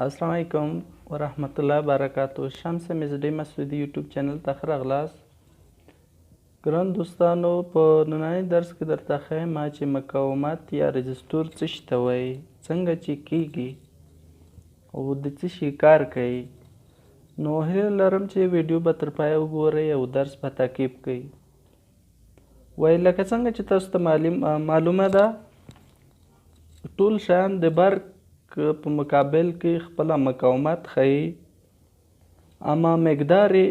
السلام علیکم ورحمت الله وبرکاتو. شمس ام اس ډي مسعودي یوټیوب چینل ته ښه راغلاست. ګران دوستانو، په نننۍ درس کې درته ښیم چې مقاومت یا رزیستور څه شي ته وایي، څنګه چې کیږي او د څه شي کار کوي. نو هیله لرم چې ویډیو به تر پایه وګورئ او درس به تعقیب کړئ. وایي لکه څنګه چې تاسو ته معلومه ده، ټول شیان د برق په مقابل کې خپله مقاومت ښیي، اما مقدار یې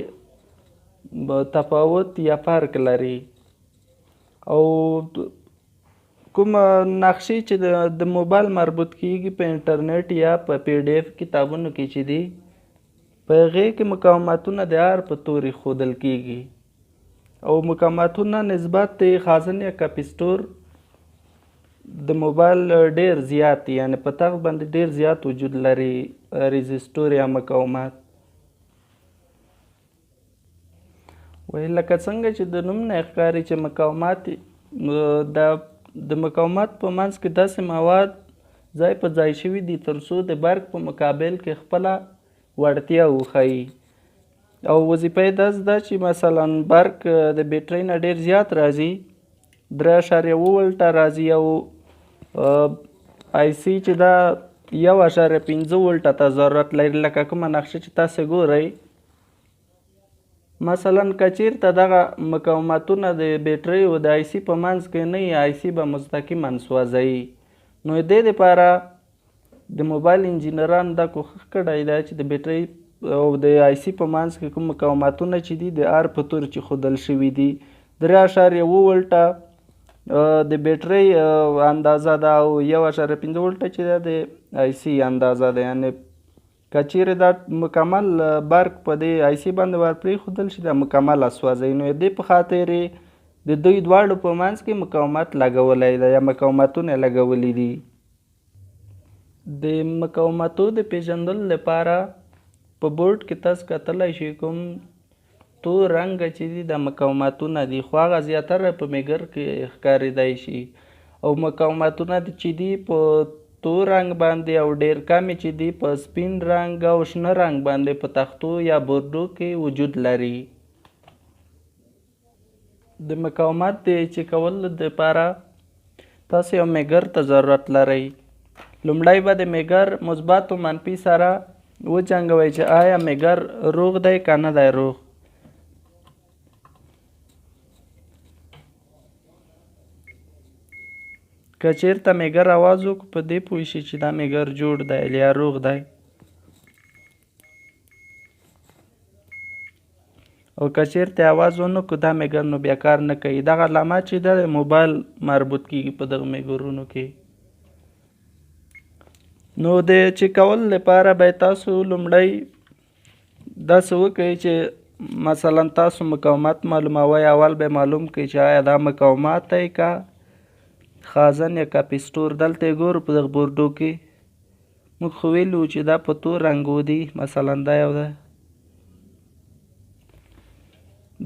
تفاوت یا فرق لري. او کومه نقشې چې د موبایل مربوط کیږي په انټرنیټ یا په پی ډي اف کتابونو کې چې دي، په هغې کې مقاومتونه د آر په توري ښودل کیږي. او مقاومتونه نسبت د خازن یا کپیسټور د موبایل ډیر زیات دي، یعنې په تخت باندې ډیر زیات وجود لري رزیستور یا مقاومت. وایي لکه څنګه چې د نوم نه ښکاري چې مقاومت د مقاومت په منځ کې داسې مواد ځای په ځای شوي دي تر څو د برق په مقابل کې خپله وړتیا وښیي. او وظیفه یې داسې ده چې مثلا برق د بیټرۍ نه ډیر زیات راځي، 3.7 ولټه راځي، او آی سي چې دا 1.5 ولټه ته ضرورت لري. لکه کومه نقشه چې تاسې ګورئ، مثلا که چیرته دغه مقاومتونه د بیټرۍ او د آی سي په منځ کې نه وي، آی سي به مستقیما سوځوي. نو د دې دپاره د موبایل انجینرانو دا کوښښ کړی دی چې د بیټرۍ او د آی سي په منځ کې کوم مقاومتونه چې دي د آر په تور چې ښودل شوي دي، 3.7 ولټه د بیټرۍ اندازه ده او 1.5 ولټه چې ده د آی سي اندازه ده. یعنې که چیرې دا مکمل برق په دې آی سي باندې ور پرېښودل شي، دا مکمله سوځوي. نو د دې په خاطر یې د دوی دواړو په منځ کې مقاومت لګولی دی یا مقاومتونه لګولي دي. د مقاومتو د پېژندلو لپاره په بورډ کې تاسو کتلی شئ کوم تور رنګ چې دي دا مقاومتونه دي، خو هغه زیاتره په میګر کې ښکارېدای شي. او مقاومتونه چې دي په تور رنګ باندې او ډېر کم چې دي په سپین رنګ او شنه رنګ باندې په تختو یا بورډو کې وجود لري. د مقاومت د چې کولو دپاره تاسو یو میګر ته ضرورت لرئ. لومړی به د میګر مثبت او منفي سره وجنګوئ چې آیا میګر روغ دی که نه دی روغ. که چیرته میګر اواز وکړو په دې پوه شي چې دا میګر جوړ دی یا روغ دی. او که چیرته اواز ونه کړو دا میګر نو بیا کار نه کوي. دغه علامه چې ده د موبایل مربوط کیږي په دغه میګرونو کې. نو د چې کولو لپاره به تاسو لومړی داسې وکړئ چې مثلا تاسو مقاومت معلوموئ، اول به معلوم کړئ چې آیا دا مقاومت دی که خازن یا کپیسټور. دلته یې ګورو په دغه بورډو کې موږ خو ویلي وو چې دا په تور رنګو دي، مثلا دا یو ده،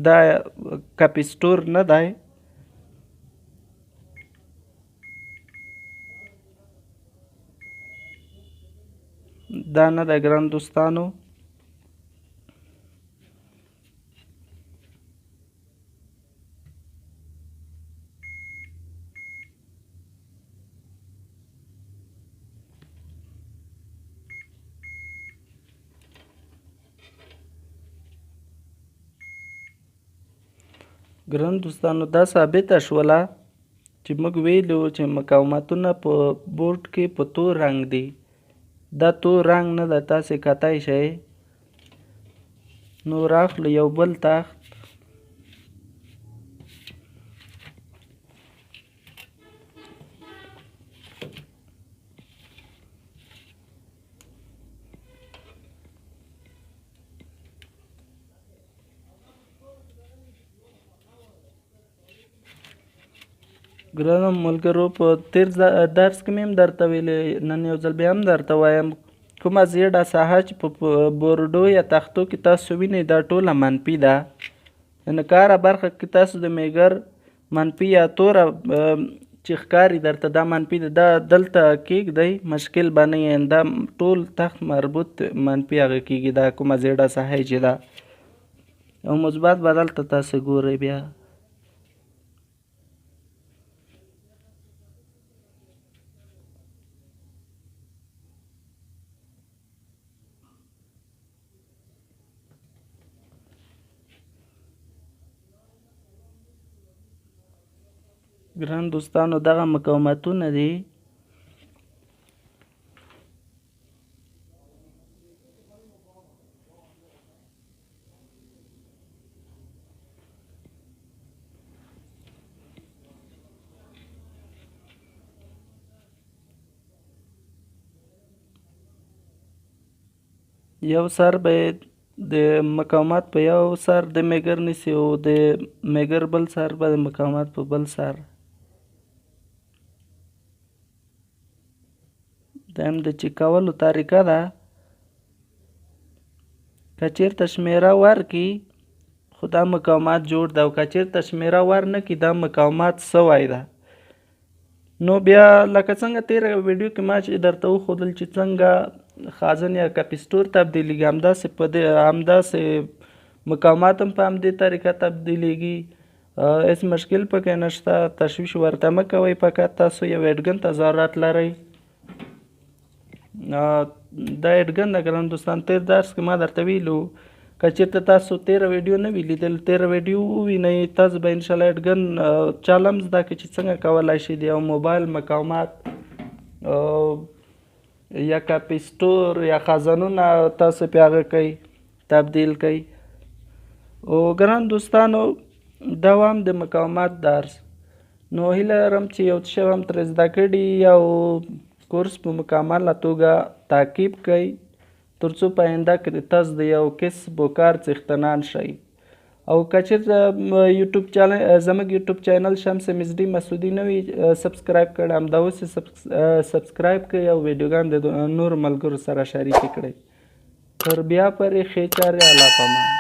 دا کپیسټور نه دی. دا نه دی ګران دوستانو. ګران دوستانو دا ثابته شوله چې موږ ویلي وو چې مقاومتونه په بورډ کې په تور رنګ دي. دا تور رنګ نه ده، تاسې کتای شئ. نو راخلو یو بل تخت. ګرانو ملګرو، په تېر درس کې مې هم درته ویلي، نن یو ځل بیا هم درته وایم، کومه زیړه ساحه چې په بورډو یا تختو کې تاسو وینئ دا ټوله منفي ده. یعنې که هره برخه کې تاسو د میګر منفي یا توره چې ښکاري درته دا منفي ده، دا دلته کېږدئ، مشکل به نه یې. دا ټول تخت مربوط منفي هغه کېږي، دا کومه زیړه ساحه چې ده، او مثبت به دلته تاسو ګورئ. بیا ګران دوستانو دغه مقاومتونه دي. یو سر به د مقاومت په یو سر د میګر نیسي او د میګر بل سر به د مقاومت په بل سر. دا هم د چک کولو طریقه ده. که چیرته شمیره ورکړي خو دا مقاومت جوړ ده، او که چیرته شمیره ورنکړي دا مقاومت سوی ده. نو بیا لکه څنګه تیره ویډیو کې ما چې درته وښودل چې څنګه خازن یا کپیسټور تبدیلیږي، همداسې په دې همداسې مقاومت هم په همدې طریقه تبدیلیږي. هېڅ مشکل پکې نشته، تشویش ورته مه کوئ. فقط تاسو یو اډګن ته ضرورت لرئ. دا اډګن ده ګران دوستان، تیر درس کې ما درته ویلو، که چېرته تاسو تیره ویډیو نه وي لیدل، تیره ویډیو ووینئ، تاسو به انشاءالله اډګن چال هم زده کړئ چې څنګه کولای شئ د یو موبایل مقاومت یا کپیسټور یا خزانونه تاسو پې هغه کوئ، تبدیل کوئ. او ګران دوستانو دوام د مقاومت درس، نو هیله لرم چې یو څه هم ترې زده کړي او کورس په مکمله توګه تعقیب کړئ، ترڅو په آینده کې د تاسو د یو کسب و کار څښتنان شئ. او که چېرته یوټیوب چینل، زموږ یوټیوب چینل شمس ام اس ډي مسعودي نه وي سبسکرایب کړی، همدا اوس یې سبسکرایب کړئ او ویډیوګان د نورو ملګرو سره شریکې کړئ. تر بیا پورې ښې چارې، الله پامان.